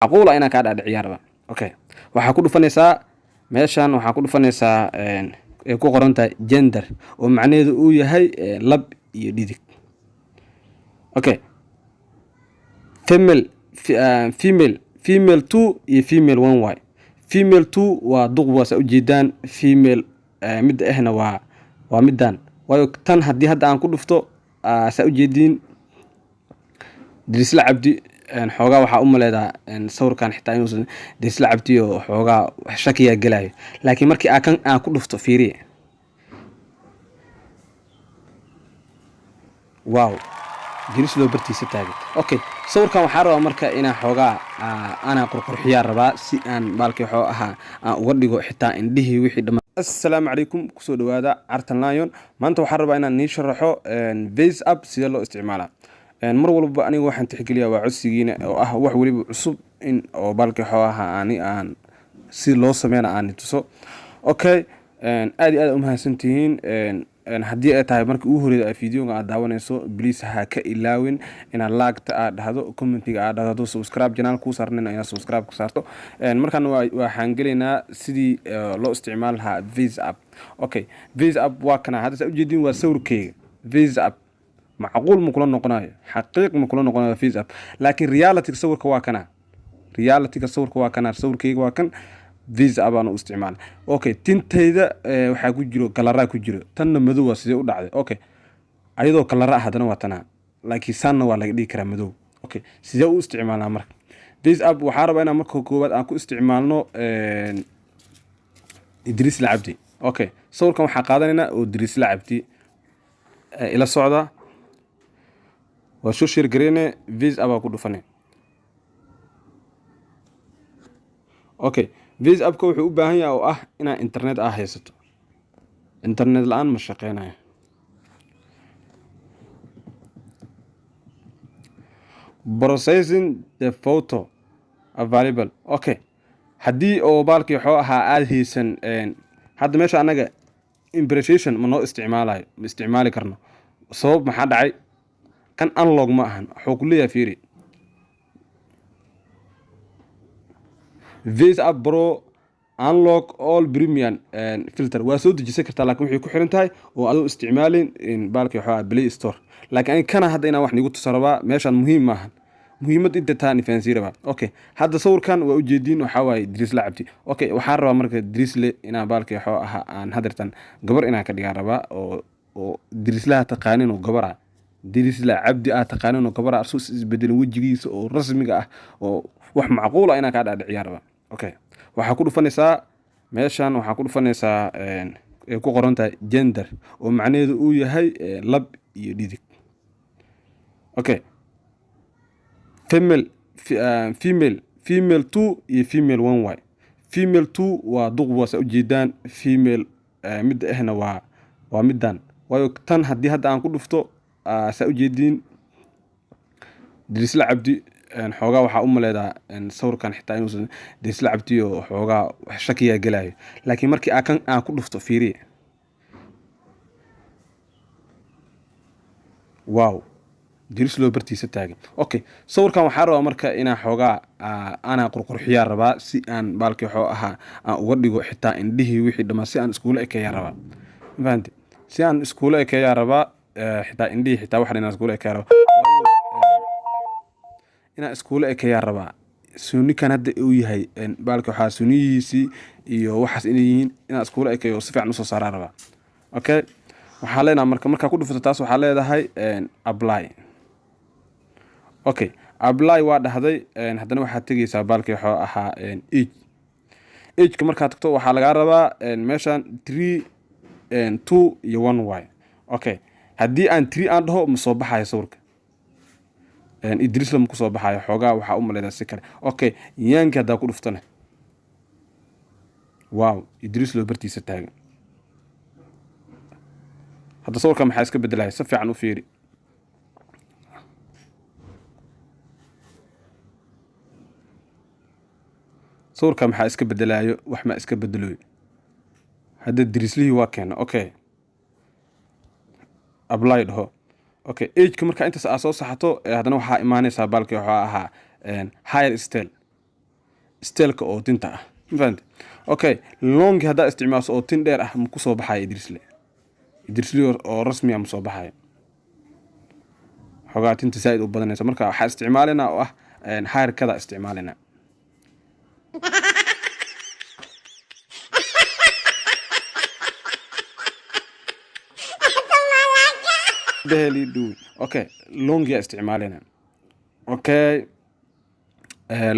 Macquula inaan kaa dhaadhiciyaa rabaa. Okay, waxaa ku dhufanaysaa meeshan, waxaa ku dhufanaysaa ay ku qoran tahay gender, oo macnaheedu uu yahay lab iyo dhidig. Okay, female, female, female two iyo female one. Y female two waa duq, waa saa ujeedaan. Female midda ahna waa middan, waayo tan haddii hadda aan ku dhufto, saa ujeediin, Dirisla Cabdi xoogaa waxaa u maleedaa sawirkan xitaa inuusan Dirisla Cabdi oo xoogaa shakiyaa gelayo, laakiin markii aan kan aan ku dhufto, fiiriye, wow, Dirisloo bartiisa taagan. Okay, sawirkan waxaa rabaa marka inaan xoogaa anaa qurqurxiyaa rabaa, si aan baalkii waxoo ahaa aan uga dhigo xitaa indhihii wixii dhammaan. Assalaamu calaykum, kusoo dhawaada Cartan Lion. Maanta waxaan rabaa inaan nii sharaxo FaceApp sidee loo isticmaalaa. Mar walba aniga waxaan tixgeliyaa waa codsigiina, oo ah wax weliba cusub in oo baalkii waxoo ahaa ani aan si loo sameyna aan tuso. Okay, aad iyo aad umahadsantihiin. Haddii ay tahay markii ugu horreeda videoga aad daawanayso, please ha ka ilaawin inaad like-ta aad dhahdo, commentiga aad dhahdo, hadduu subscribe channel kuu saarnin inaad subscribe ku saarto. Markaan waxaan gelaynaa sidii loo isticmaali lahaa FaceApp. Okay, FaceApp waa kana. Hadda saa ujeedin, waa sawirkeyga. FaceApp macquul ma kula noqonayo, xaqiiq ma kula noqonayo FaceApp, laakiin reality sawirka waa kana. Realityga sawirka waa kana, sawirkeyga waa kan. FaceApp aan u isticmaala. Okay, tintayda waxaa ku jiro kalaraa ku jiro, tanna madow waa. Sidee u dhacday? Okay, ayadoo kalara ah haddana waa tanaa, laakiin saanna waa laga dhigi karaa madow. Okay, sidee u isticmaalnaa marka FaceApp? Waxaa rabaa inaan marka koowaad aan ku isticmaalno Idriisla Cabdi. Okay, sawirkan waxaa qaadanaynaa oo Idriisla Cabdi ila socda. Waa soo share gareyne, FaceApp aa ku dhufane. Okay, FaceAppka wuxuu u baahan yahay oo ah inaad internet ah haysato. Internet la-aan ma shaqeynayo. Processing the photo available. Okay, haddii oo baalkii waxuu ahaa aada haysan, hadda meesha annaga impression ma noo isticmaalayo, ma isticmaali karno. Sabab maxaa dhacay? Kan unlock ma ahan. Wuxuu ku leeyahay, fiiri, FaceApp Pro unlock all premium filter. Waa soo dejisan kartaa, laakiin waxay ku xiran tahay oo adoo isticmaalin baalkii waxaa Play Store. Laakiin aniga kana hadda inaan wax nigu tuso rabaa. Meeshaan muhiim maahan, muhiimad inta taan fahansiin rabaa. Okay, hadda sawirkan waa ujeediin, waxaa waaye Drisle Cabdi. Okay, waxaan rabaa marka Drisle inaan baalkii waxuu ahaa aan hadeertan gabar inaan ka dhigaan rabaa, oo Drislaha taqaanin oo gabar ah, Drisla Cabdi ah taqaanin oo gabar ah, asu isbedelin wejigiisa oo rasmiga ah, oo wax macquul ah inaan kaa dhaadhiciyaan rabaa. Okay, waxaa ku dhufanaysaa meeshan, waxaa ku dhufanaysaa ay ku qoran tahay gender, oo macnaheedu uu yahay lab iyo dhidig. Okay, female, female, female two iyo female one. Y female two waa duq, waa saa ujeedaan. Female midda ahna waa middan, waayo tan haddii hadda aan ku dhufto, saa ujeediin, Drisla Cabdi xoogaa waxaa u maleedaa sawirkan xitaa inuusan Drisla Cabdi oo xoogaa shakiyaa gelayo, laakiin markii aan kan aan ku dhufto, fiiriye, wow, Dirisloo bartiisa taagan. Okay, sawirkan waxaa rabaa marka inaan xoogaa anaa qurqurxiyaa rabaa, si aan baalkii waxoo ahaa aan uga dhigo xitaa indhihii wixii dhammaan, si aan iskuula ekeeyaa rabaa. Ma fahanti? Si aan iskuula ekeeyaa rabaa, xitaa indhihii, xitaa waxan inaan iskuula ekeeyaa rabaa, inaan iskuula ekeeyaa rabaa. Sunnikan hadda uu yahay baalki waxaa sunniyihiisii iyo waxaas inay yihiin inaan iskuula ekeeyo oo si fiican usoo saaraa rabaa. Okay, waxaa leenaha marka markaa ku dhufato taas, waxaa leedahay apply. Okay, apply waa dhahday. Haddana waxaad tegeysaa baalkii waxuu ahaa age. Ageka markaad tagto, waxaa lagaa rabaa meeshan three, two iyo one y. Okay, haddii aan three aan dhaho, ma soo baxayo sawirka Idriisla, ma kusoo baxayo. Xoogaa waxaa u maleydaa si kale. Okay, yaanki haddaa ku dhuftana, wow, Idriislo bartiisa taagan. Hadda sawirka maxaa iska bedelaya? Si fiican u fiiri. Sawirka maxaa iska bedelaayo? Wax ma iska bedeloyo. Hadda dirislihii waa keena. Okay, apply dhaho. Okay, ageka markaa intaas aad soo saxato, haddana waxaa imaanaysaa baalkii waxaa ahaa hair style. Styleka oo tinta ah, ma fahamte? Okay, long haddaa isticmaalso oo tin dheer ah, ma kusoo baxayo Idrisle. Idrisle oo rasmi ah ma soo baxayo, xoogaa tinta zaaid u badanaysa. Marka waxaa isticmaalinaa oo ah haircutka isticmaalinaa. The hell you doing? Okay, longia isticmaalina. Okay,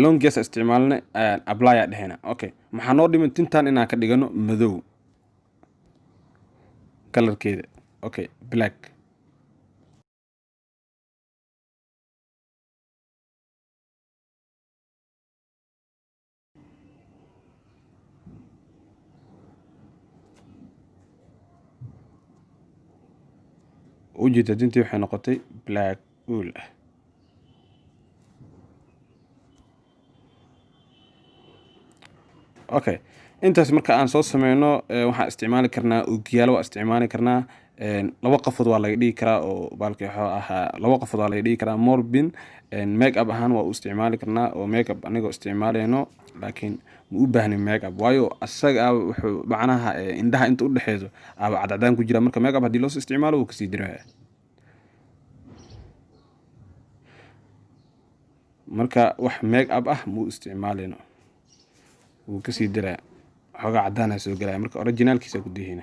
longias isticmaalna, apply dhehena. Okay, maxaa noo dhiman? Tintan inaan ka dhigano madow colorkeeda. Okay, black. Ujeeda, tintii waxay noqotay black uul ah. Okay, intaas marka aan soo sameyno, waxaan isticmaali karnaa ogiyaalo, waa isticmaali karnaa. Laba qofood waa laga dhigi karaa oo baalki waxuu ahaa, laba qofood waa laga dhigi karaa. Morbin make up ahaan waa u isticmaali karnaa oo make up anigoo isticmaaleyno, laakiin ma u baahnin make up, waayo asaga wuxuu macnaha indhaha inta udhexeyso aaba cadcadaan ku jira. Marka make up haddii loosoo isticmaalo, wuu kasii diraya. Marka wax make up ah ma u isticmaaleyno, wuu kasii diraya, xoogaa cadaana soo gelaya. Marka originalkiisa ku dihina.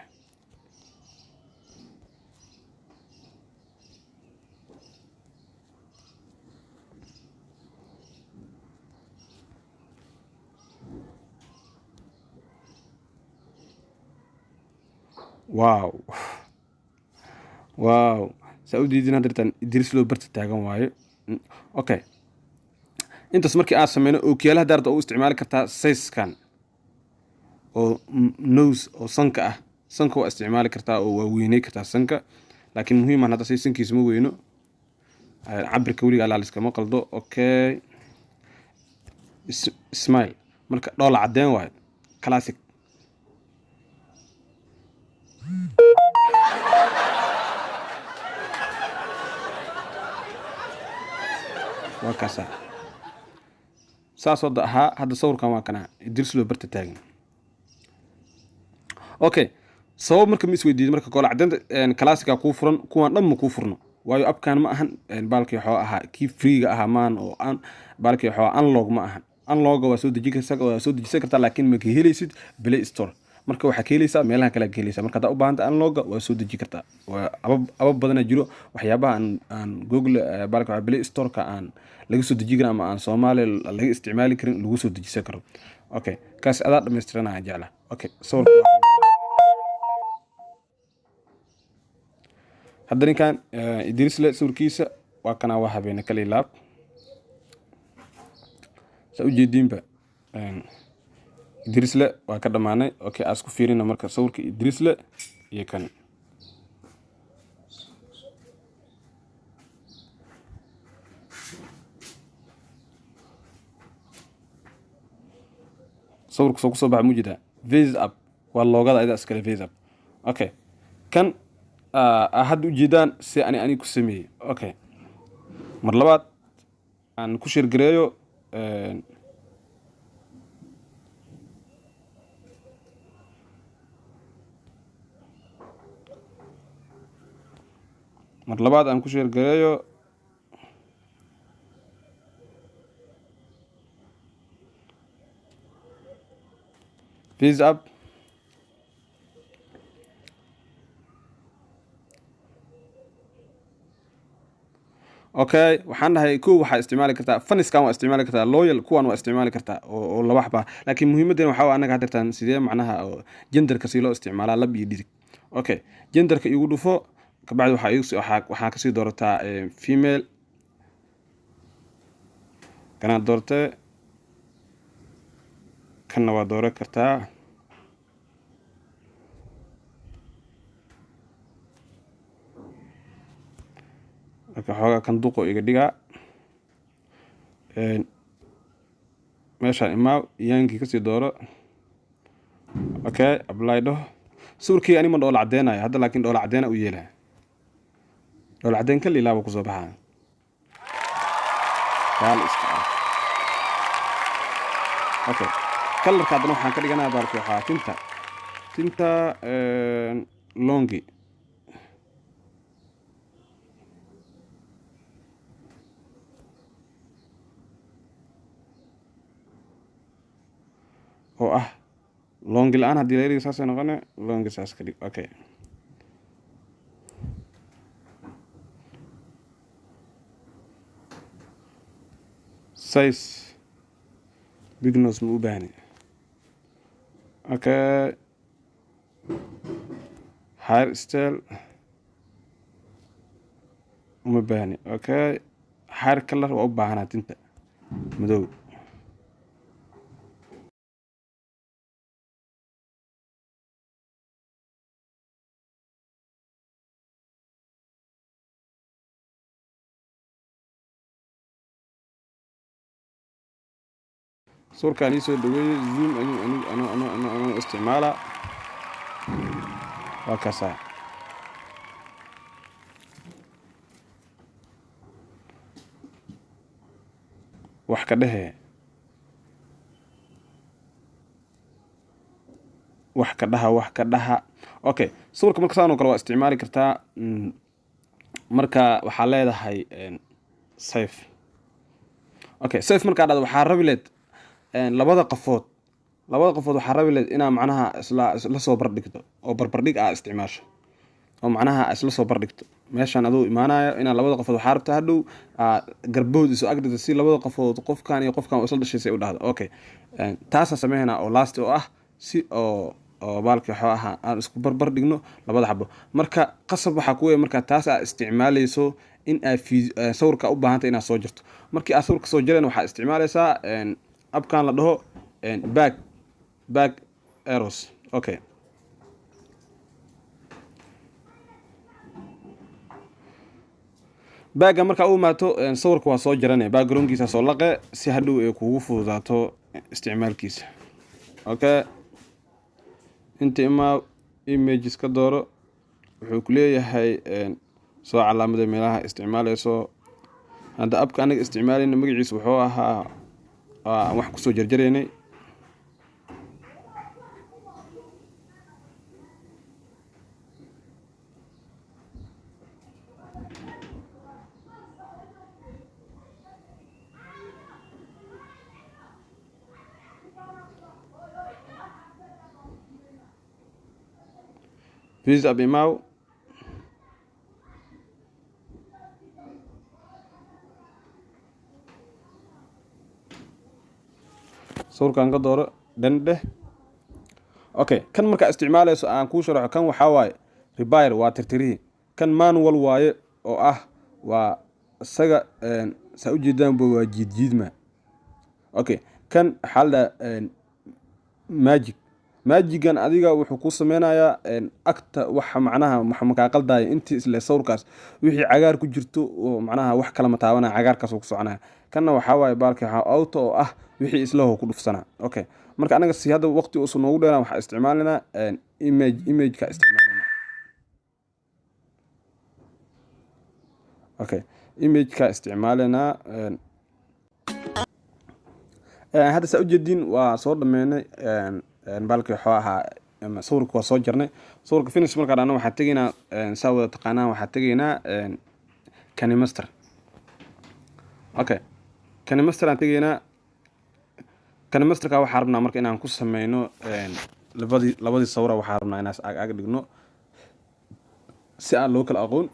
Wow, saa u diidin hadirtan Idris loo barta taagan waayo. Okay, intaas markii aan sameyno, ookiyaalaha daarta u isticmaali kartaa, sizekan oo nose oo sanka ah, sanka waa isticmaali kartaa oo waa weyney kartaa sanka, laakiin muhiiman hadda say sankiisa ma weyno. Cabirka weliga alaa liskama qaldo. Okay, smile marka dhoola cadeen waayo, classic. Waa kaasa, saas hadda ahaa. Hadda sawirkan waa kana Idris loo barta taagan. Okay, sabab marka ma isweydiido marka koola cadeynta classica kuu furan, kuwan dhan ma kuu furno, waayo appkan ma ahan baalkii waxuu ahaa kii freega ahaa maan oo aan baalkii waxuu unlock ma ahan. Unlocka waa soo deji kartaa, waa soo dejisan kartaa, laakiin ma ka helaysid Play Store. Marka waxaa ka helaysaa meelaha kale ka helaysaa. Marka haddaa u baahanta unlocka, waa soo deji kartaa. Waa abab badana jiro, waxyaabaha aan Google baalka waxaa Play Storeka aan laga soo deji karin ama aan Soomaaliya laga isticmaali karin lagu soo dejisan karo. Okay, kaas adaa dhamaystiranaya jecla. Okay, sawirka waa kan. Hadda ninkan Idrisle sawirkiisa waa kanaa, waa habeene kali laab, saa ujeediinba. Idrisle waa ka dhamaanay. Okay, aan isku fiirina marka sawirka Idrisle iyo kan. Sawirka soo kusoo baxa mujida Face App waa logoda ayada iskale Face App. Okay, kan hadda ujeedaan si ani ku sameeyey. Okay, mar labaad aan ku share gareeyo. Mar labaad aan ku share gareeyo. Face App. Okay, waxaan dhahay kow waxaa isticmaali kartaa faniskan, waa isticmaali kartaa loyal, kuwan waa isticmaali kartaa oo laba xaba, laakiin muhiimadeena waxaa waa anaga hadirtaan sidee macnaha oo genderka si loo isticmaalaa, lab iyo dhidig. Okay, genderka igu dhufo, kabacdi waxaa kasii doorataa female, kanaad doortee, kanna waa dooran kartaa. Marka xoogaa kan duqo iga dhigaa. Meeshaan imaaw, yaankii kasii dooro. Okay, apply dhaho. Sawirkii anima dhoola cadeynayo hadda, laakiin dhoola cadeyna u yeelaya, dhoola caddeyn kal ilaaba kusoo baxaya, kaal iska ah. Okay, colorka haddana waxaan ka dhiganaa baalki waxaa tinta longi. Oo ah longi la-aan haddii laga dhigo saasay noqone, longi saas ka dhig. Okay, size big nose ma u baahni. Okay, hair style uma baahni. Okay, hair color waa u baahanaa, tinta madow. Sawirkaan ii soo dhaweeyey, zoom ayuu anu isticmaala. Waa kaasaa. Wax ka dhehe, wax ka dhaha, wax ka dhaha. Okay, sawirka marka saan oo kale waa isticmaali kartaa. Marka waxaa leedahay save. Okay, save markaa dhahdo, waxaa rabi leed labada qofood waxaa rabi leed inaa macnaha isla soo bardhigto oo barbardhig aa isticmaasho oo macnaha isla soo bardhigto. Meeshaan aduu imaanayo inaa labada qofood waxaa rabta hadhow garbood iso agdhigto si labada qofood, qofkan iyo qofkan isla dhashay, say u dhahdo. Okay, taasaa sameynaa oo last oo ah si oo baalki waxuu ahaa aan isku barbar dhigno labada xabo. Marka qasab waxaa kuweya marka taas aa isticmaaleyso in aa sawirka u baahanta inaad soo jarto. Markii aad sawirka soo jareen, waxaa isticmaaleysaa appkan la dhaho back arrows. Okay, baagga markaa u imaato, sawirka waa soo jarane, backgroundkiisa soo laqe si hadhow ay kugu fududaato isticmaalkiisa. Okay, inta imaa, images ka dooro. Wuxuu ku leeyahay soo calaamaday meelaha isticmaaleyso. Hadda appka anaga isticmaalayna magaciisa wuxuu ahaa wax kusoo jarjaraynay. FaceApp imaaw. Sawirkan ka dooro, dhan dheh. Okay, kan markaa isticmaaleyso aan kuu sharaxo. Kan waxaa waaye repair, waa tirtirihii. Kan manual waaye oo ah waa isaga saa ujeedaanba waa jiidjiidma. Okay, kan waxaa la dhaha magic. Magigan adiga wuxuu ku sameynayaa agta waxa macnaha waxa makaa qaldaya intii isle sawirkaas wixii cagaar ku jirto oo macnaha wax kala ma taabanaya, cagaarkaas uu ku soconaya. Kanna waxaa waaye baalki waxaa auto oo ah wixii islaho ku dhufsanaa. Okay, marka anaga si hadda waqti uusan noogu dheeraan, waxaa isticmaalaynaa imageka isticmaalayna. Okay, imageka isticmaalaynaa. Hadda saa ujeediin waa soo dhameynay baalki waxuu ahaa sawirka waa soo jarnay. Sawirka finish markaa dhahno, waxaa tegaynaa, saa wada taqaanaan, waxaa tegaynaa KineMaster. Okay, KineMaster aan tegaynaa. KineMasterka waxaa rabnaa marka inaan ku sameyno labadii sawira. Waxaa rabnaa inaan ag ag dhigno si aan loo kala aqoon.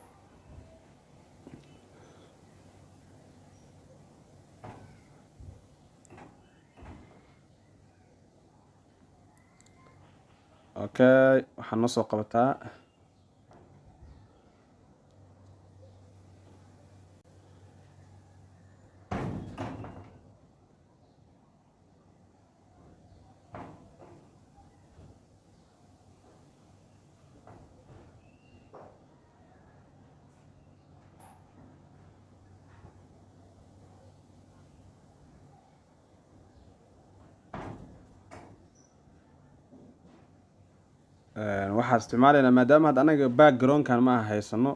Okay, waxaa noo soo qabataa waxaa isticmaalaynaa maadaama hadda anaga backgroundkan ma aha haysano.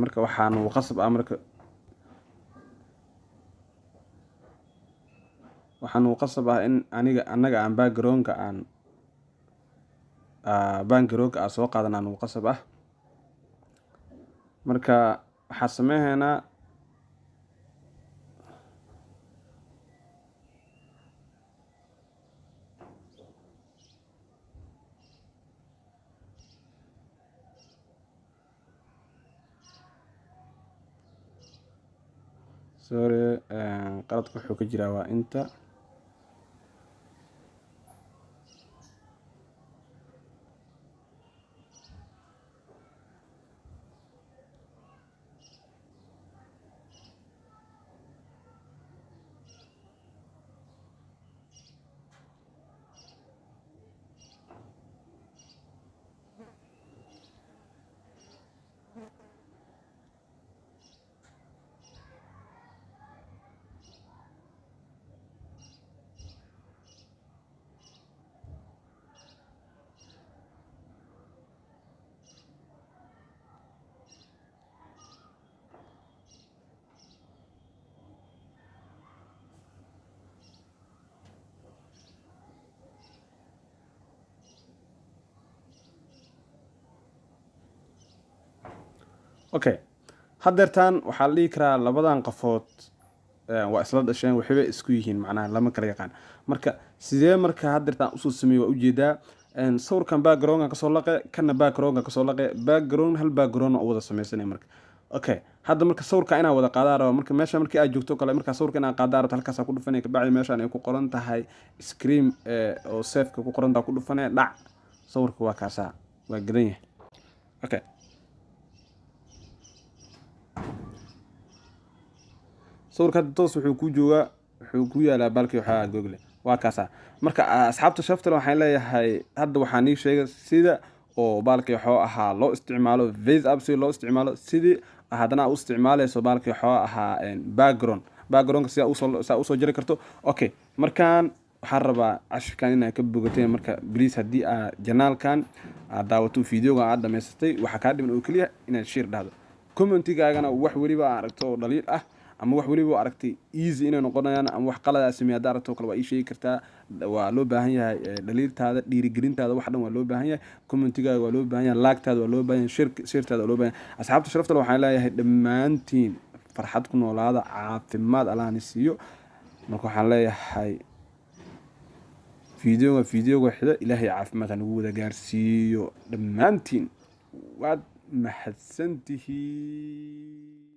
Marka waxaanu qasab ah marka waxaa Waxaan uu qasab ah in aniga anaga aan backgroundka aan backgroundka aan soo qaadanaa nagu qasab ah. Marka waxaa sameynaynaa sorry, qaladka wuxuu ka jiraa waa inta. Okay, haddeertaan waxaa la dhihi karaa labadan qofood waa isla dhasheen, waxbay isku yihiin, macnaha lama kala yaqaan. Marka sidee marka haddeertaan usoo sameeyey? Waa ujeedaa, sawirkan backgroundka kasoo laqe, kana backgroundka kasoo laqe, background hal background oo wada sameysanay. Marka okay, hadda marka sawirka inaa wada qaadaa raba. Marka meesha markii aad joogto kale, markaa sawirka inaa qaadaa rabto, halkaasaa ku dhufanaya. Kabacdi meeshaan ay ku qoran tahay screen oo safeka ku qoran tahay ku dhufanaya, dhac, sawirka waa kaasaa, waa gadan yahay. Okay, sawirka hadda toos wuxuu ku joogaa, wuxuu ku yaalaa baalkii waxaa Google, waa kaasaa. Marka asxaabta shaftale waxaan leeyahay, hadda waxaan ii sheegay sida oo baalkii waxoo ahaa loo isticmaalo FaceApp, sida loo isticmaalo, sidii haddana u isticmaaleyso baalkii waxoo ahaa background, backgroundka sida usoo saa usoo jari karto. Okay, markaan waxaan rabaa cashirkan inaad ka bogateen. Marka please, haddii aad channelkan aad daawato, videoga aad dhamaysatay, waxaa kaa dhiman oo keliya inaad share dhahdo, commentigaagana wax weliba aad aragto oo dhaliil ah ama wax weliba aragtay easy inay noqonayaan ama wax qalad aa sameeyay haddaa aragto kale, waa ii sheegi kartaa. Waa loo baahan yahay dhaliiltaada, dhiirigelintaada, wax dhan waa loo baahan yahay. Commentigaaga waa loo baahan yahay, like-taada waa loo baahan yahay, sharetaada waa loo baahan yahay. Asxaabta sharafta leh, waxaan leeyahay dhammaantiin farxad ku noolaada, caafimaad Allahna siiyo. Marka waxaan leeyahay videoga xida Ilaahay caafimaad ha nagu wada gaarsiiyo dhammaantiin. Waad mahadsantihiin.